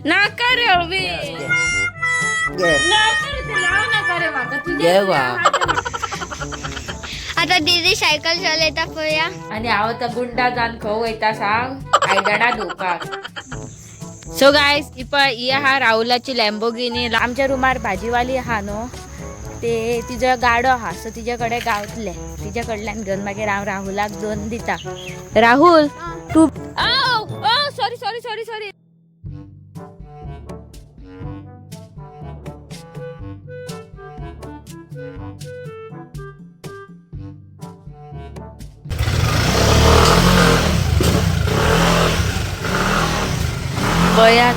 नाका रे अभी. घे. नाका रे, ते लाव नका रे म्हाका तुजें. घे वा. आता दीदी सायकल चलयता पळोवया. आणि हांव आतां गुंडा जावन खंय वयता सांग? आयदनां धुवपाक. सो गायज, ही पळय, ही आहा राहुलाची लॅम्बोगिनी. आमच्या रुमार भाजीवाली आहा न्हू, ते तिजो गाडो आहा, सो तिजे कडेन गावतले. तिजे कडल्यान घेवन मागीर हांव राहुलाक दोन दिता. राहुल तूं, सॉरी सॉरी सॉरी सॉरी. पळयात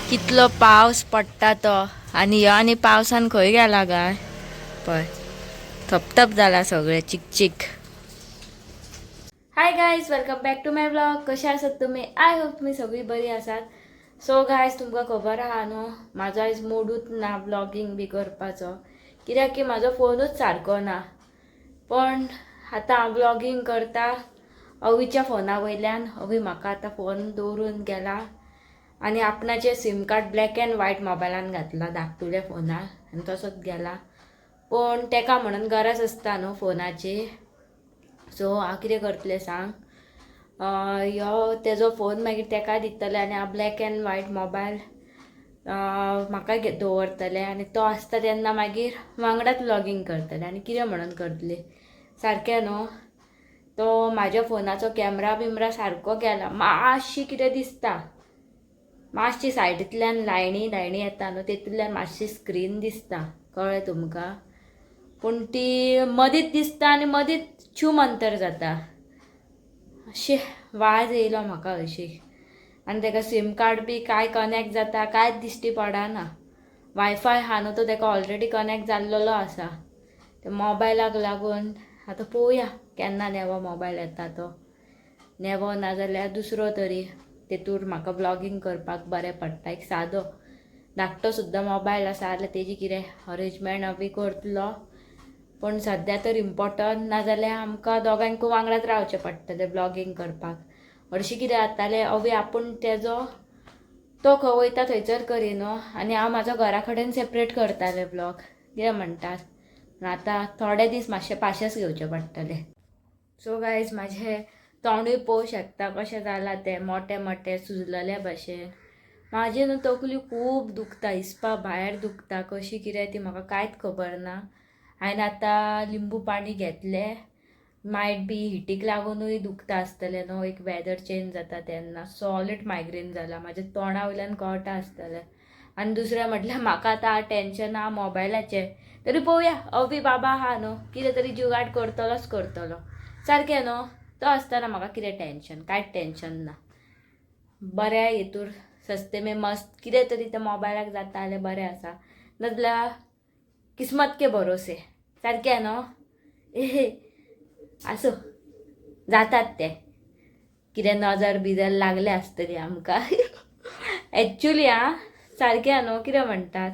कितलो पावस पडटा तो. आनी ह्यो आनी पावसान खंय गेला काय? पळय, थपथप जाला सगळें, चिकचीक. Hi guys, welcome back to my vlog. कशे आसात तुमी? I hope तुमी सगळीं बरी आसात. सो गायज, तुमकां खबर आहा न्हू, म्हाजो आयज मुडूच ना व्लॉगींग बी करपाचो, कित्याक की म्हाजो फोनूच सारको ना. पण आतां हांव व्लॉगींग करता अवीच्या फोना वयल्यान. अवी म्हाका आतां फोन दवरून गेला आनी आपणाचें SIM card black and white मोबायलान घातला धाकटुल्या फोनार आनी तसोच गेला. पूण तेका म्हणून गरज आसता न्हू फोनाची. सो हांव कितें करतलें सांग? ह्यो तेजो फोन मागीर तेका दितलें आनी हांव ब्लॅक एन्ड व्हायट मोबायल म्हाका दवरतलें आनी तो आसता तेन्ना मागीर वांगडाच व्लॉगींग करतलें. आनी कितें म्हणून करतलें? सारकें न्हू? तो म्हाज्या फोनाचो कॅमरा बिमरा सारको गेला. मातशी कितें दिसता, मातशी सायडींतल्यान लायनी लायनी येता न्हू, तेतूंतल्यान मातशी स्क्रीन दिसता, कळ्ळें तुमकां? पूण ती मदींच दिसता आनी मदींच छूमंतर जाता. अशें वाज येयलो म्हाका हरशीं. आनी तेका सीम कार्ड बी काय कनॅक्ट जाता कांयच दिश्टी पडना. वायफाय आहा न्हू, तो तेका ऑलरेडी कनॅक्ट जाल्लेलो आसा ते मोबायलाक लागून. आतां पळोवया केन्ना नेवो मोबायल येता तो. नेवो नाजाल्यार दुसरो तरी, तेतूर म्हाका व्लॉगींग करपाक बरें पडटा. एक सादो धाकटो सुद्दां मोबायल आसा जाल्यार तेजी कितें अरेंजमेंट बी करतलो. पूण सद्या तर इम्पॉर्टंट, नाजाल्यार आमकां दोगांकूय वांगडाच रावचें पडटलें व्लॉगींग करपाक. हरशीं कितें जातालें, अवी आपूण तेजो तो खंय वयता थंयसर करी न्हू, आनी हांव म्हाजो घरा कडेन सेपरेट करतालें व्लॉग. कितें म्हणटात? पूण आतां थोडे दीस मातशे पाशेंस घेवचे पडटले. सो गायज, म्हाजें तोंडूय पळोवंक शकता कशें जालां तें, मोटे मोटे सुजलेल्या भशेन. म्हाजी न्हू तकली खूब दुखता, हिसपा भायर दुखता. कशी कितें ती म्हाका कांयच खबर ना. हांवें आतां लिंबू पाणी घेतलें. मायट बी हिटीक लागुनूय दुखता आसतलें न्हू, एक वेदर चेंज जाता तेन्ना. सॉलीड मायग्रेन जाला, म्हाज्या तोंडा वयल्यान कळटा आसतलें. आनी दुसरें म्हटल्यार म्हाका आतां टेंशन आहा मोबायलाचें. तरी पळोवया, अवी बाबा आहा न्हू, कितें तरी जुगाड करतलोच करतलो. सारकें न्हू? तो आसतना म्हाका कितें टेंशन? कांयच टेंशन ना. बरें, हितूर सस्ते में मस्त कितें तरी त्या मोबायलाक जाता जाल्यार बरें आसा, नाजाल्यार किस्मत के भरोसे. सारकें न्हू? आसूं, जातात ते कितें, नजर बिजर लागले आसतली आमकां एक्चुली. आं, सारकें न्हू? कितें म्हणटात?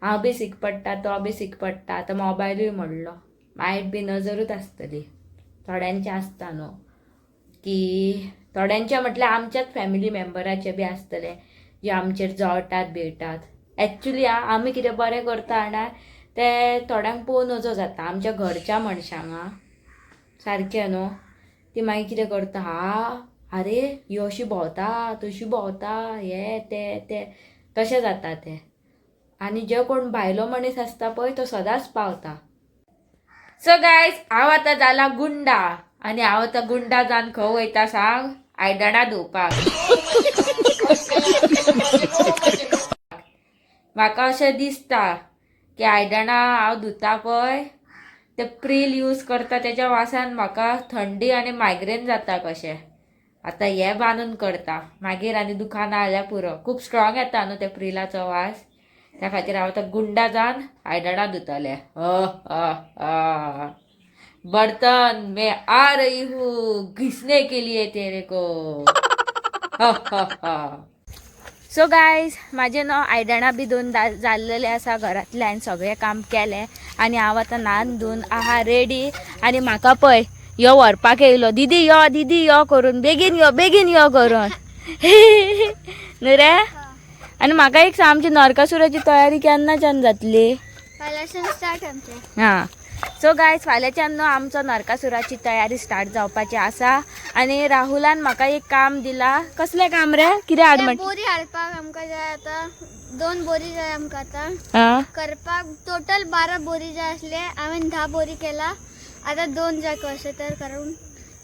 हांव बी सीक पडटा, तो बी सीक पडटा. आतां मोबायलूय मोडलो, मायट बी नजरूच आसतली. थोड्यांचें आसता न्हू की, थोड्यांचें म्हटल्यार आमच्याच फॅमिली मेंबराचे बी आसतले जे आमचेर जळटात बिळटात. एक्चुली आं, आमी कितें बरें करता जाणा, ते थोड्यांक पळोवं नजो जाता आमच्या घरच्या मनशांक. आं, सारकें न्हू? ती मागीर कितें करता, हा आरे, ही अशी भोंवता, तशी भोंवता, हें तें तें तशें जाता तें. आनी जे कोण भायलो मनीस आसता पळय, तो सदांच पावता. सो गायज, हांव आतां जाला गुंडा आनी हांव आतां गुंडा जावन खंय वयता सांग? आयदनां धुवपाक. म्हाका अशें दिसता की आयदनां हांव धुता पळय, ते प्रिल यूज करता, तेच्या वासान म्हाका थंडी आनी मायग्रेन जाता कशें. आतां हें बांदून करता, मागीर आनी दुखाना जाल्यार पुरो. खूब स्ट्रॉंग येता न्हू ते प्रिलाचो वास. त्या खातीर हांव आतां गुंडा जावन आयदनां धुतलें. बर्तन मैं आ रही हूँ घिसने के लिए तेरे को. सो गायज, म्हाजें न्हू आयदनां बी धुवन जाल्लेलें आसा घरांतल्यान, सगळें काम केलें आनी हांव आतां न्हान धुवन आहा रेडी. आनी म्हाका पळय, यो व्हरपाक येयलो, दिदी यो, दिदी यो करून, बेगीन यो, बेगीन यो करून. न्हू रे. आनी म्हाका एक सांग, आमची नरकासुराची तयारी केन्नाच्यान जातली? फाल्यांच्यान स्टार्ट आमचें. हां, सो गायज फाल्यांच्यान न्हू आमचो नरकासुराची तयारी स्टार्ट जावपाची आसा. आनी राहुलान म्हाका एक काम दिला. कसलें काम रे? कितें हाड ते म्हण? बोरी हाडपाक आमकां जाय आतां. 2 बोरी जाय आमकां आतां हां करपाक. टोटल 12 बोरी जाय आसले, हांवें 10 बोरी केला. आतां 2 जाय कशें तर करून.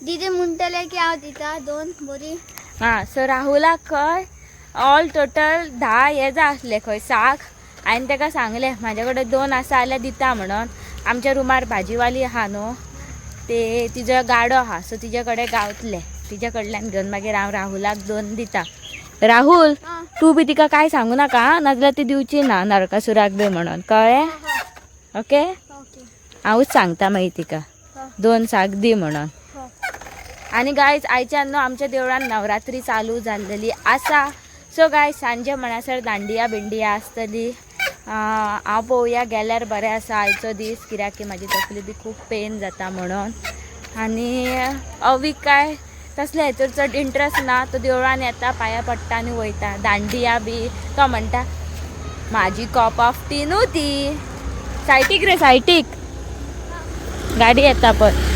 दिदी म्हणटले की हांव दिता 2 बोरी. हां, सो राहुलाक खंय ऑल टोटल 10 हे जाय आसले खंय साक. हांवें ताका सांगलें म्हाजे कडेन 2 आसा जाल्यार दिता म्हणून. आमच्या रुमार भाजीवाली आहा न्हू, ते तिजो गाडो आहा, सो तिजे कडेन गावतले. तिजे कडल्यान घेवन मागीर हांव राहुलाक 2 दिता. राहुल, आं. तूं बी तिका कांय सांगू नाका आं, नाजाल्यार ती दिवची ना नरकासुराक बी म्हणून, कळ्ळें? ओके. ओके. हांवूच सांगता मागीर तिका 2 साक दी म्हणून. आनी गायज आयच्यान न्हू आमच्या देवळान नवरात्री चालू जाल्लेली आसा. सो गायज सांजे म्हणसर दांडिया बिंडिया आसतली. हांव पळोवया गेल्यार बरें आसा आयचो दीस, कित्याक की म्हाजी तकली बी खूब पेन जाता म्हणून. आनी अवीक काय तसले हेचेर चड इंट्रस्ट ना, तो देवळान येता, पांया पडटा आनी वयता. दांडिया बी तो म्हणटा म्हाजी कप ऑफ टी न्हू ती. सायटीक रे, सायटीक गाडी येता पळय.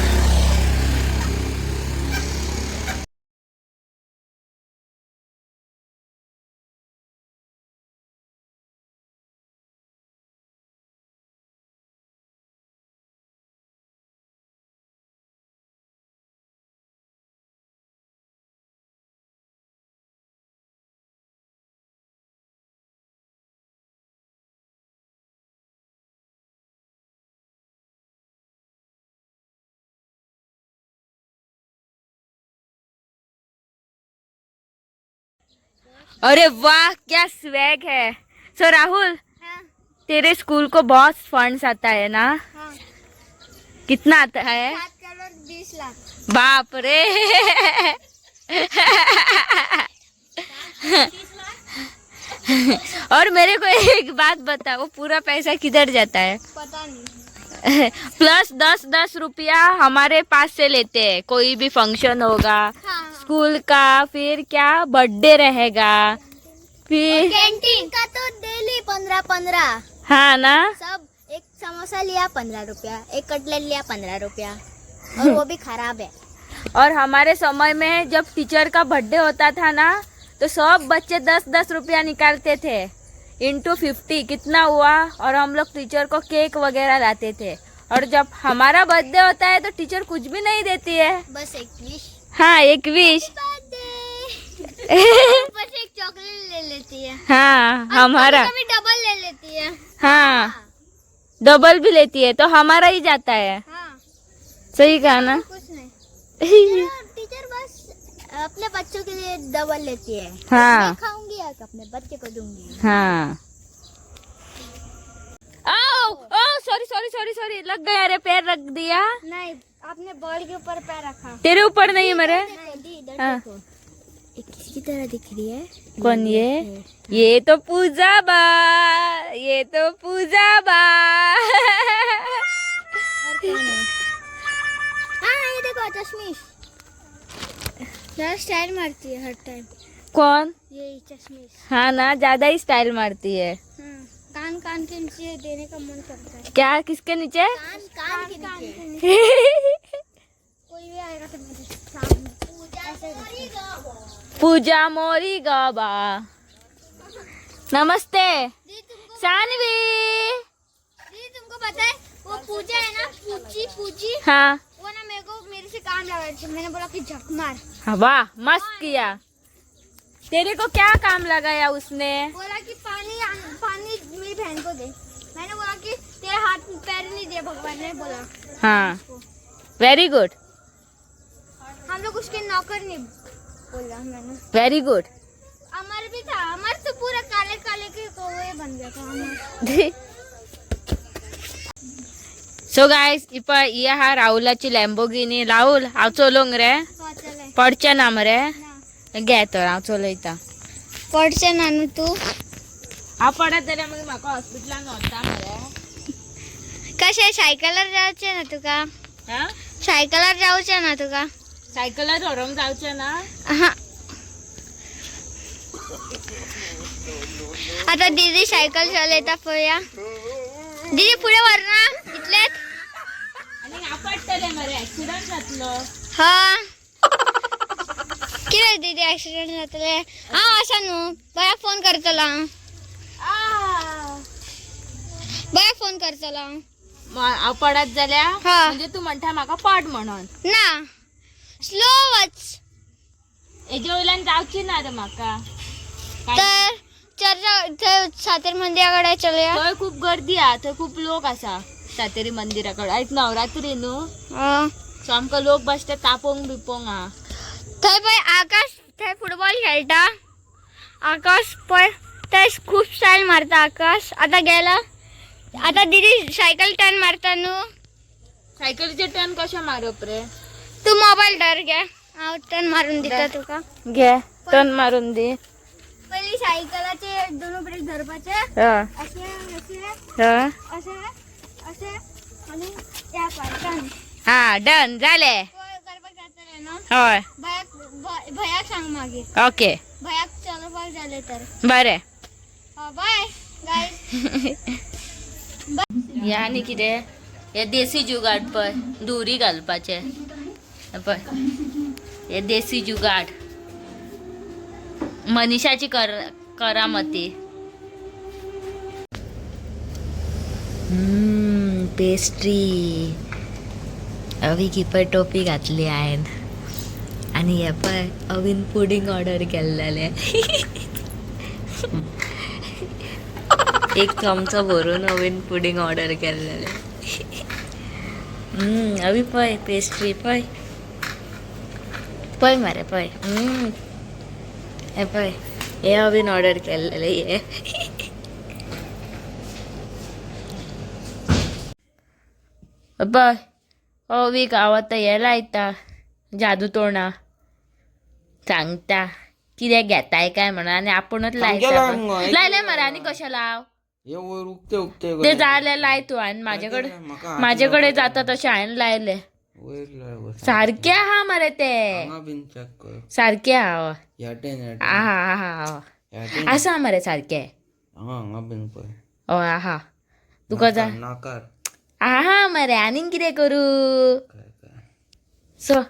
अरे वाह, क्या स्वैग है. सो राहुल, तेरे स्कूल को बहुत फंड्स आता है ना? हाँ. कितना आता है? 7 करोड़ 20 लाख. बाप रे. और मेरे को एक बात बता, वो पूरा पैसा किधर जाता है? पता नहीं. प्लस 10-10 रुपया हमारे पास से लेते हैं. कोई भी फंक्शन होगा हाँ. स्कूल का, फिर क्या बर्थडे रहेगा, फिर कैंटीन का तो डेली 15-15. हाँ ना. सब एक समोसा लिया 15 रुपया, एक कटलेट लिया 15 रुपया, और वो भी खराब है. और हमारे समय में जब टीचर का बर्थडे होता था ना, तो सब बच्चे 10-10 रुपया निकालते थे. इंटू 50 कितना हुआ? और हम लोग टीचर को केक वगैरह लाते थे. और जब हमारा बर्थडे होता है तो टीचर कुछ भी नहीं देती है. बस एक विश. हाँ, एक विश. बर्थडे. बस एक चॉकलेट ले लेती है. हाँ, और हमारा. कभी डबल ले लेती है. हाँ, डबल भी लेती है तो हमारा ही जाता है. हाँ. सही कहा ना? कुछ नहीं, टीचर बस अपने बच्चों के लिए डबल लेती है. हाँ. मैं खाऊंगी और अपने बच्चे को दूंगी. हाँ. ओ ओ, सॉरी सॉरी सॉरी सॉरी, लग गया रे, पैर रख दिया. नहीं, आपने बॉल के ऊपर पैर रखा. तेरे ऊपर नहीं मेरे. इधर हाँ. देखो, ये किसकी तरह दिख रही है? कौन ये? ये तो पूजा बा, ये तो पूजा बा. और कौन है? हाँ, ये देखो चश्मिश. जरा स्टाइल मारती है हर टाइम. कौन? ये चश्मिश. हाँ ना, ज्यादा ही स्टाइल मारती है. हाँ, कान कान के नीचे देने का मन करता है. क्या, किसके नीचे? कान कान के नीचे. कोई भी आएगा तो मेरे सामने ऐसे करता। पूजा मोरी गाबा. नमस्ते. दीदी तुमको सानवी. दीदी तुमको पता है, वो पूजा है ना, पूजी पूजी. हाँ. वो ना मेरे को मेरे से काम लगा रही थी. मैंने बोला कि झक मार. हाँ, वाह, मस्त किया. तेरे को क्या काम लगाया उसने? बोला कि पानी पानी मेरी बहन को दे. मैंने बोला कि तेरे हाथ पैर नहीं दिया भगवान ने, बोला. हाँ, वेरी गुड. हम लोग उसके नौकर नहीं, बोला मैंने. Very good. अमर भी था. अमर तो पूरा काले काले के कौवे बन गया था अमर. सो गायज, इप ही आहा राहुलाची लॅम्बोगिनी. राहुल, हांव चलोवंक रे? हाँ, चले. पडचें ना मरे? ना. घे तर, हांव चलयता. पडचे ना न्हू तू. हांव पडत जाल्यार मागीर म्हाका हॉस्पिटलान व्हरता मरे. कशें सायकलार जावचें ना तुका? हा. सायकलार जावचें ना तुका? सायकलार व्हरूंक जावचें ना. हा. आता दीदी सायकल चलयता पळोवया. दीदी फुडें व्हरना इतलेच. आनी आपडटले मरे, एक्सिडंट जातलो. हा, कितें दीदी एक्सिडंट जातले? हांव आसा न्हू, बऱ्याक फोन करतलो हांव. बऱ्याक फोन करतलो हांव. हांव पडत जाल्यार हा. म्हणजे तूं म्हणटा म्हाका पड म्हणून? ना, स्लो वच. हेजे वयल्यान जावची ना रे म्हाका. तर चर्चा थंय सातेर मंदिरा कडेन चलया. थंय खूप गर्दी आहा, थंय खूप लोक आसा सातेरी मंदिरा कडेन. आयज नवरात्री न्हू, सो आमकां लोक बसता तापोवंक बिपोवंक आहा. थंय पळय आकाश थंय फुटबॉल खेळटा. आकाश पळय थंय खूब स्टायल मारता आकाश. आतां गेला. आतां दीदी सायकल टर्न मारता न्हू. सायकलीचे टर्न कशें मारप रे? तूं मोबायल धर घे, हांव टर्न मारून दिता तुका. घे, टर्न मारून दी. पयली सायकलाचे दोन ब्रेक धरपाचे. हा. अशे अशे. हा. अशे अशे आनी त्या पाय टर्न. हा, डन जाले. करपाक जातलें न्हू? हय. भयाक भयाक सांग मागीर. ओके. भयाक चलोवपाक जालें तर. बरें. बाय गायज. हे आनी कितें, हे देसी जुगाड पळय, दुरी घालपाचे. हे पळय, हे देसी जुगाड मनिशाची करामती. पेस्ट्री. अवी ही पळय टोपी घातली हांवें आनी हे पळय अवीन पुडींग ऑर्डर केल्लेले. एक चमचो भरून अवीन पुडींग ऑर्डर केल्लेले. अवी पळय पेस्ट्री पळय, पळय मरे पळय. हे पळय, हे अवीन ऑर्डर केल्लेले हे. पळय अवीक हांव आतां हें लायता जादू तोणा. सांगता कितें घेताय काय म्हणून आनी आपूणच सामकें लायता. लाय मुगो, पळय. लायलें मरे, आनी कशें लाव? हे वयर उक्ते उक्ते. ते जाल्यार लाय तूं. आनी म्हाजे कडेन म्हाका हात म्हाजे कडेन लावपाक. जाता तशें हांवें लायलें. वयर लाय गो. सारकें आहा मरे ते. हांगा बीन चॅक कर. सारकें आहा. ह्या टेन. आहा आहा आहा. ह्या टेन. आसा मरे सारकें. हांगा हांगा बीन पळय. हय आहा, तुका जाय. नाकार. आहा मरे, आनीक कितें करूं? काय काय. सो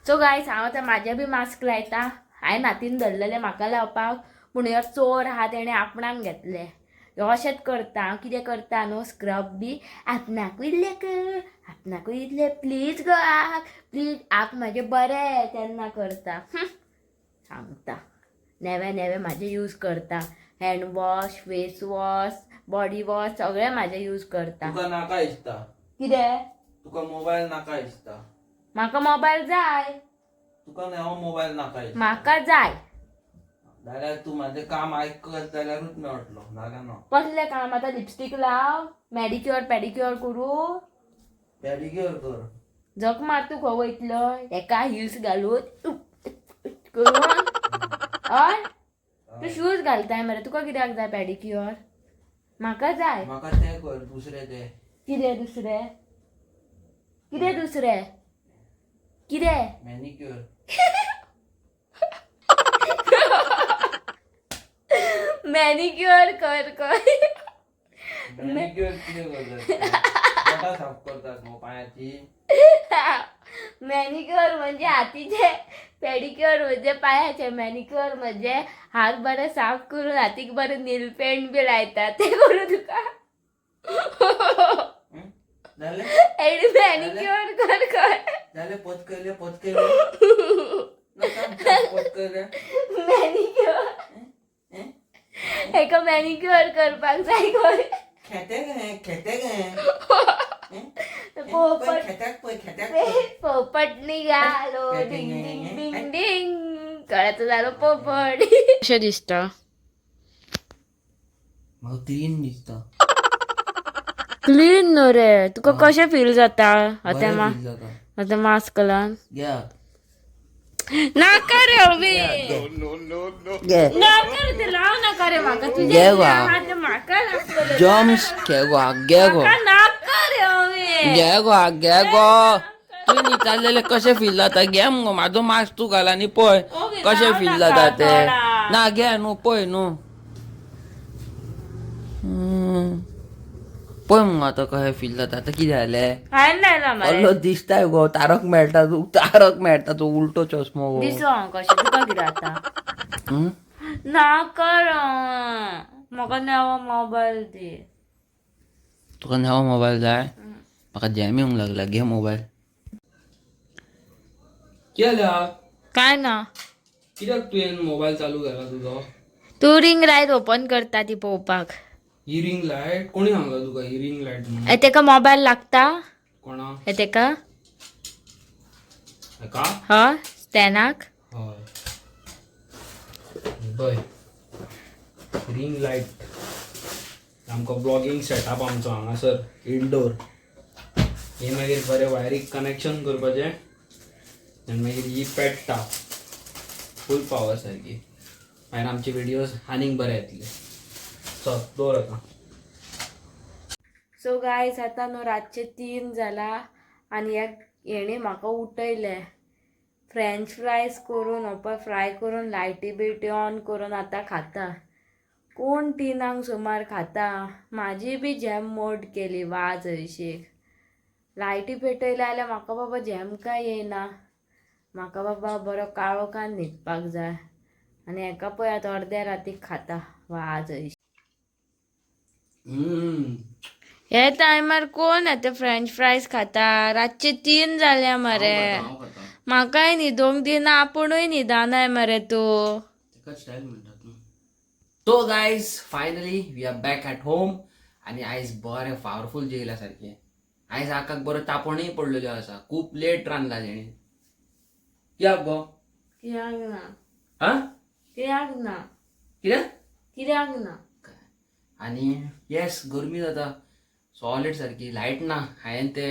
सो गायस, हांव आतां म्हाजें बी मास्क लायता. हांवें हातीन धरलेलें म्हाका लावपाक, पूण ह्यो चोर आहा तेणें आपणाक घेतलें. ह्यो अशेंच करता. हांव कितें करता न्हू, स्क्रब बी आपणाकूय इल्लें कर, आपणाकूय इल्लें, प्लीज गो आक, प्लीज आक, म्हाजें बरें तेन्ना करता. सांगता, नेवे नेवे म्हाजें यूज करता. Hand wash, face wash, body wash सगळें म्हाजें यूज करता. तुका नाका दिसता. कितें? तुका मोबायल नाका दिसता. म्हाका मोबायल जाय. तुका नवो मोबायल नाका दिसता. म्हाका जाय. जाल्यार तूं म्हाजें काम आयकत जाल्यारूच मेळटलो, नाल्यार ना. कसलें काम आतां? लिपस्टीक लाव, मॅडिक्युअर पेडिक्युअर करूं? पेडिक्युअर कर. जग मार तूं खंय वयतलो हेका हिल्स घालून करून? हय, तूं शूज घालताय मरे, तुका कित्याक जाय पेडिक्युअर? म्हाका जाय. म्हाका तें कर, दुसरें तें. कितें दुसरें? कितें दुसरें? कितें? मॅनिक्युअर. मॅनिक्युअर कर कर. मॅनिक्युअर कितें करतात? बोटां साफ करतात न्हू पांयाची. मॅनिक्युअर म्हणजे हातीचे, पेडिक्युअर म्हणजे पायाचे. मॅनिक्युअर म्हणजे हात बरे साफ करून हातीक बरे नील पेंट बी लायतात, ते करू तुका? हं? जालें. एडी मॅनिक्युअर कर कर. जालें, पचकयलें पचकयलें ना, सांग, सांग, पचकयलें. मॅनिक्युअर, हेका मॅनिक्युअर करपाक जाय खंय. खेते गे, खेते गे. पोपट. खेत्याक पळय, खेत्याक पळय. पोपट निघालो, डिंग डिंग डिंग डिंग, कळ्याचो जालो पोपट. कशें दिसता? म्हाका क्लीन दिसता. क्लीन न्हू रे, तुका कशें फील जाता आतां? बरें feel जाता. आतां मास्क लावन. घ्या. नाका रे अभी. घे. नाका रे, ते लाव नाका रे म्हाका. तुजें घे गो. आहा तें म्हाका नासतलें. जम्स घे गो, घे गो. म्हाका नाका रे अभी. घे गो, घे गो. नाका. तुवें विचारलेलें कशें फील जाता, घे मुगो म्हाजो मास्क तूं घाल आनी पळय ओके, कशें जावं फील नाका जाता तें. तोंडाक. ना घे न्हू, पळय न्हू. पळय मुगो आतां कशें फील जाता. आतां कितें जालें? हांवें लायला मरे. कसलो दिसताय गो तारक मेळटा तूं, तारक मेळटा तूं, उलटो चश्मो गो. दिसो हांव कशें, तुका कितें जाता? हम्म? ना कर, म्हाका नवो मोबायल दी. तुका नवो मोबायल जाय? म्हाका जॅम येवंक लागला. घे मोबायल. कितें जालें? काय ना. कित्याक तुवें मोबायल चालू केला तुजो? तूं रिंग लायट ओपन करता ती पळोवपाक. ही रिंग लायट कोणी सांगला तुका ही रिंग लायट म्हणून? हे तेका मोबायल लागता. कोणा? हे तेका. हाका? ह, स्टॅनाक. हय, पळय रिंग लायट. आमकां ब्लॉगींग सेटअप आमचो हांगासर इनडोर. हे मागीर बरें वायरीक कनेक्शन करपाचें आनी मागीर ही पेट्टा फूल पावर सारकी. मागीर आमचे व्हिडियोज आनीक बरे येतले. चल दवर आतां. सो गायज, आतां न्हू रातचे 3 जाला आनी ह्या हेणें म्हाका उठयलें. फ्रेंच फ्रायज करून, हो फ्राय करून, लायटी बिटी ऑन करून आतां खाता. कोण 3क सुमार खाता? म्हाजी बी झेम मोड केली वाज हरशीक. लायटी पेटयल्या जाल्यार म्हाका बाबा झेम काय येयना. म्हाका बाबा बरो काळोखान न्हिदपाक जाय आनी हेका पळय आतां अर्द्या रातीक खाता वाज हरशीक. हे टायमार कोण आतां फ्रेंच फ्रायज खाता? रातचे 3 जाल्या मरे. हांव खाता. म्हाकाय न्हिदोंक दिना, आपुणूय न्हिदनाय मरे तूं. ताका स्टायल म्हणटात न्हू. So guys, finally we are back at home. आनी आयज बरें पावरफूल जेयला सारकें. आयज आकाक बरो तापोणूय पडलेलो आसा. खूब लेट रांदला तेणें. कित्याक गो? कित्याक ना? हा? कित्याक ना? कित्याक? कित्याक ना? आनी येस, गरमी जाता सॉलीड सारकी. लायट ना. हांवें ते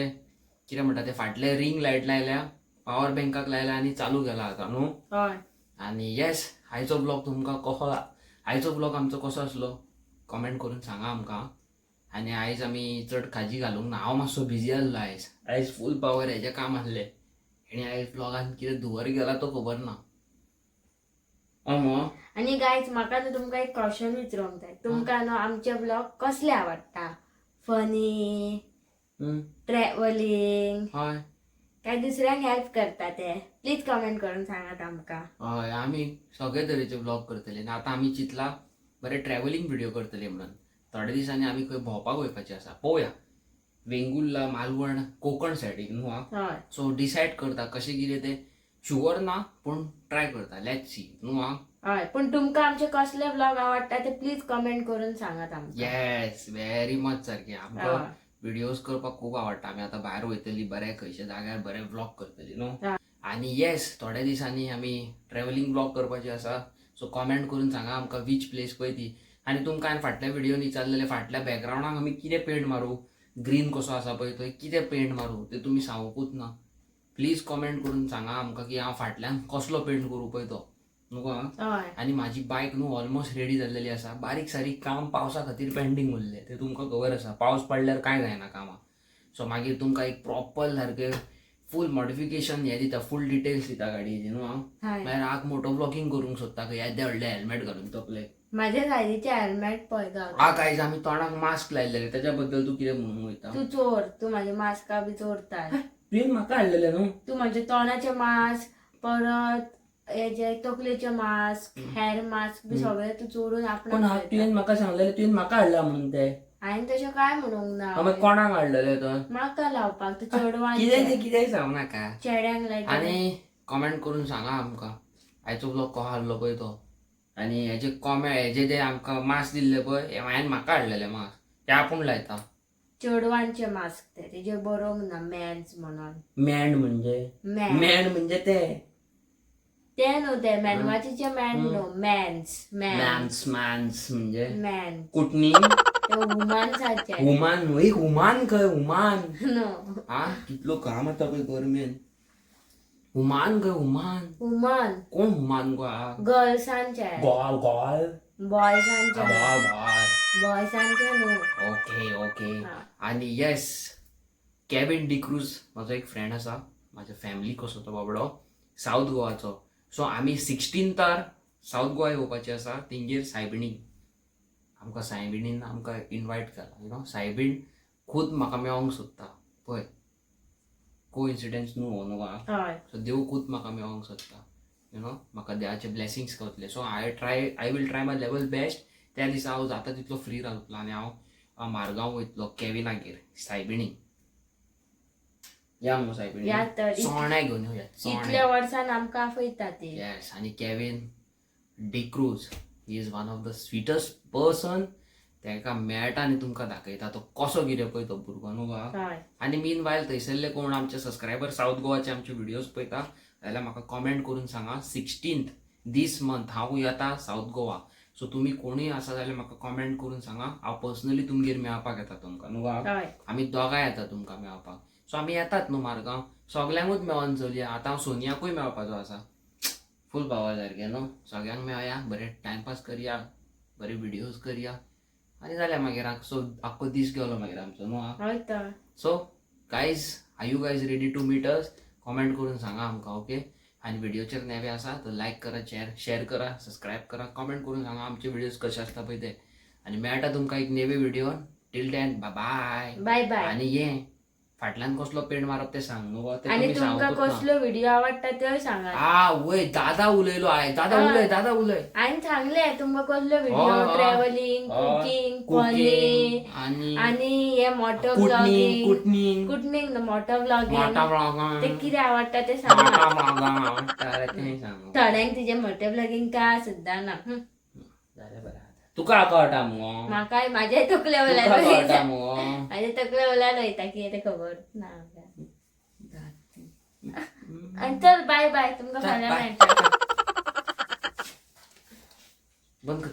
कितें म्हणटा ते फाटले रिंग लायट लायल्या, पावर बँकाक लायल्या आनी चालू केला आतां न्हू. हय. आनी येस, आयचो ब्लॉग तुमकां कसो, आयचो ब्लॉग आमचो कसो आसलो कमेंट करून सांगा आमकां. आनी आयज आमी चड खाजी घालूंक ना. हांव मातसो बिजी आसलो आयज. आयज फूल पावर हेजें काम आसलें आनी आयज ब्लॉगान कितें धुंवर गेला तो खबर ना. हय मगो? आनी गायज, म्हाका न्हू तुमकां एक क्वेश्चन विचारूंक जाय. तुमकां न्हू आमचे ब्लॉग कसले आवडटा? फनी, ट्रॅव्हलिंग, हय, काय दुसऱ्यांक हेल्प करता ते? प्लीज कमेंट करून सांगात आमकां. हय, आमी सगळे तरेचे ब्लॉग करतले आनी आतां आमी चिंतला बरे ट्रॅव्हलिंग व्हिडिओ करतले म्हणून. थोड्या दिसांनी आमी खंय भोंवपाक वयपाचें आसा पळोवया. वेंगुर्ला, मालवण, कोकण सायडीक न्हू आं. हय. सो डिसायड करता कशें कितें तें शुअर ना, पूण ट्राय करता. Let's see न्हू आं. हय, पूण तुमकां आमचे कसले ब्लॉग आवडटा ते प्लीज कमेंट करून सांगात आमकां. येस, व्हेरी मच सारकें. आमकां हय. व्हिडियोज करपाक खूब आवडटा. आमी आतां भायर वयतली बरें खंयच्या जाग्यार बरें व्लॉग करतली न्हू. हय. आनी येस, थोड्या दिसांनी आमी ट्रॅव्हलिंग व्लॉग करपाचे आसा. सो कॉमेंट करून सांगा आमकां वीच प्लेस पळय ती. आनी तुमकां हांवें फाटल्या व्हिडियोन विचारलेलें, फाटल्या बॅकग्रावंडाक आमी कितें पेंट मारूं, ग्रीन कसो आसा पळय थंय कितें पेंट मारूं तें तुमी सांगूंकूच ना. प्लीज कॉमेंट करून सांगा आमकां की हांव फाटल्यान कसलो पेंट करूं पळय तो न्हू गो. हय. आनी म्हाजी बायक न्हू ऑलमोस्ट रेडी जाल्लेली आसा. बारीक सारीक काम पावसा खातीर पेंडींग उरलें तें तुमकां खबर आसा. पावस पडल्यार कांय जायना कामां. सो मागीर तुमकां एक प्रॉपर सारकें फूल मॉडिफिकेशन हें दिता, फूल डिटेल्स दिता गाडयेची न्हू हांव. हय. मागीर आग मोटो ब्लॉगींग करूंक सोदता खंय येदें व्हडलें हेल्मेट घालून तकलेक. माझ्या सायजीचे हेल्मेट पळय गावता. आग आयज आमी तोंडाक मास्क लायलेलें, तेच्या बद्दल तूं कितें म्हणूंक वयता? तूं चोर, तूं म्हाजे मास्का बी चोरता. तुवें म्हाका हाडलेलें न्हू. तूं म्हाजे तोंडाचे मास्क, परत हेजे तकलेचे मास्क, हेअर मास्क बी सगळे तूं चोरून पूण आपणाक लायता. तुवें म्हाका सांगलेलें तुवें म्हाका हाडला म्हणून तें. हांवें तशें काय म्हणूंक ना. मागीर कोणाक हाडलेलें तर? म्हाका लावपाक तूं कितें तें चेडवांचे कितेंय सांगू नाका. चेड्यांक लायता. आनी कॉमेंट करून सांगा आमकां आयचो ब्लॉग कसो आहलो पळय तो. आनी हेजे कॉमेंट हेजे जे आमकां मास्क दिल्ले पळय हे हांवें म्हाका हाडलेले मास्क ते आपूण लायता. चेडवांचे मास्क ते, तेजेर बरोवंक ना मॅन्स म्हणून. मॅन म्हणजे? मॅन. मॅन म्हणजे ते ते न्हू, ते मॅनवाचीचे मॅन न्हू, मॅन्स मॅन. मॅन्स मॅन्स म्हणजे मॅन. कुटणी. ते वुमन्साचे. हुमान न्हू, एक हुमान खंय हुमान. न्हू. आ कितलो काम आतां पळय गरमेन. हुमान खंय हुमान. वुमन. कोण हुमान गो आ? गर्ल्सांचे. गोल गोल. बॉयजांचे. गोल गोल. बॉयजांचे न्हू. Okay okay. हा. आनी येस, केविन डिक्रूज म्हाजो एक फ्रेंड आसा. म्हाज्या फॅमिली कसो तो बाबडो सावथ गोवाचो. सो आमी 16तार सावथ गोवा येवपाचे आसा, तेंगेर सायबिणी. आमकां सायबिणीन आमकां इनवायट केला, you know. सायबीण खूद म्हाका मेळोंक सोदता पळय, को इन्सिडन्स न्हू हो न्हू आ. हय. सो देव खूद म्हाका मेळोंक सोदता, you know, म्हाका देवाचे ब्लेसिंग्स गावतले. So I will try my level best. त्या दिसा हांव जाता तितलो फ्री रावतलो आनी हांव मारगांव वयतलो केविनागेर सायबिणी. या मगो सायबिणी? या तर. चोण्या घेवन येवया. इतल्या चोण्या. वर्सान आमकां आफयता ती. येस, आनी Kevin D'Cruz, he is one of the sweetest person. ताका मेळटा आनी तुमकां दाखयता तो कसो कितें पळय तो भुरगो न्हू गा. हय. आनी मीन वायल थंयसरले कोण आमचे सबस्क्रायबर सावथ गोवाचे आमचे व्हिडियोज पळयता जाल्यार म्हाका कॉमेंट करून सांगा, 16th दीस मंथ हांव येता सावथ गोवा. सो तुमी कोणूय आसा जाल्यार म्हाका कॉमेंट करून सांगा, हांव पर्सनली तुमगेर मेळपाक येता तुमकां न्हू गा. हय. आमी दोगांय येता तुमकां मेळपाक. सो आमी येतात न्हू मारगांव, सगल्यांकूच मेळोन चलया. आतां हांव सोनियाकूय मेळपाचो आसा, फूल पावा सारकें न्हू. सगळ्यांक मेळया, बरें टायमपास करया, बरे व्हिडियोज करया आनी जालें मागीर. सो आख्खो दीस गेलो मागीर आमचो न्हू आ. हय तर. So guys, are you guys ready to meet us? Comment करून सांगा आमकां, ओके. आनी व्हिडिओचेर नवे आसा तर लायक करा, शेअर करा, सबस्क्रायब करा, कॉमेंट करून सांगा आमचे व्हिडिओज कशे आसता पळय ते. आनी मेळटा तुमकां एक नेवे व्हिडिओन. Till then bye. Bye bye. आनी ये फाटल्यान कसलो पेंट मारप तें सांग न्हू गो, तें आनी तुमी तुमकां सांगूंकच ना. कसलो व्हिडिओ आवडटा तेय सांगात. आ वय, दादा उलयलो I, दादा. हय. उलय दादा, उलय. हांवें सांगलें तुमकां कसलो व्हिडिओ, हय, हय. ट्रॅव्हलिंग, कुकींग, फनी आनी आनी हे मोटो कुटनी ब्लॉगिंग. कुटनी. कुटनींग मोटो ब्लॉगिंग. मोठा ब्लॉगां. ते कितें आवडटा तें सांगा. मोठा ब्लॉगां आवडटा तें सांग. थोड्यांक तुजें मोटो ब्लॉगिंग काय सुद्दां ना. जालें बरें आतां. तुका कळटा मुगो. म्हाकाय म्हाज्या तकले तुका वयल्यान कळटा मुगो. म्हाज्या तकले वयल्यान वयता कितें तें खबर ना आमकां. आनी चल, बाय बाय, तुमकां चल, फाल्यां बाय. मेळटा. बंद कर.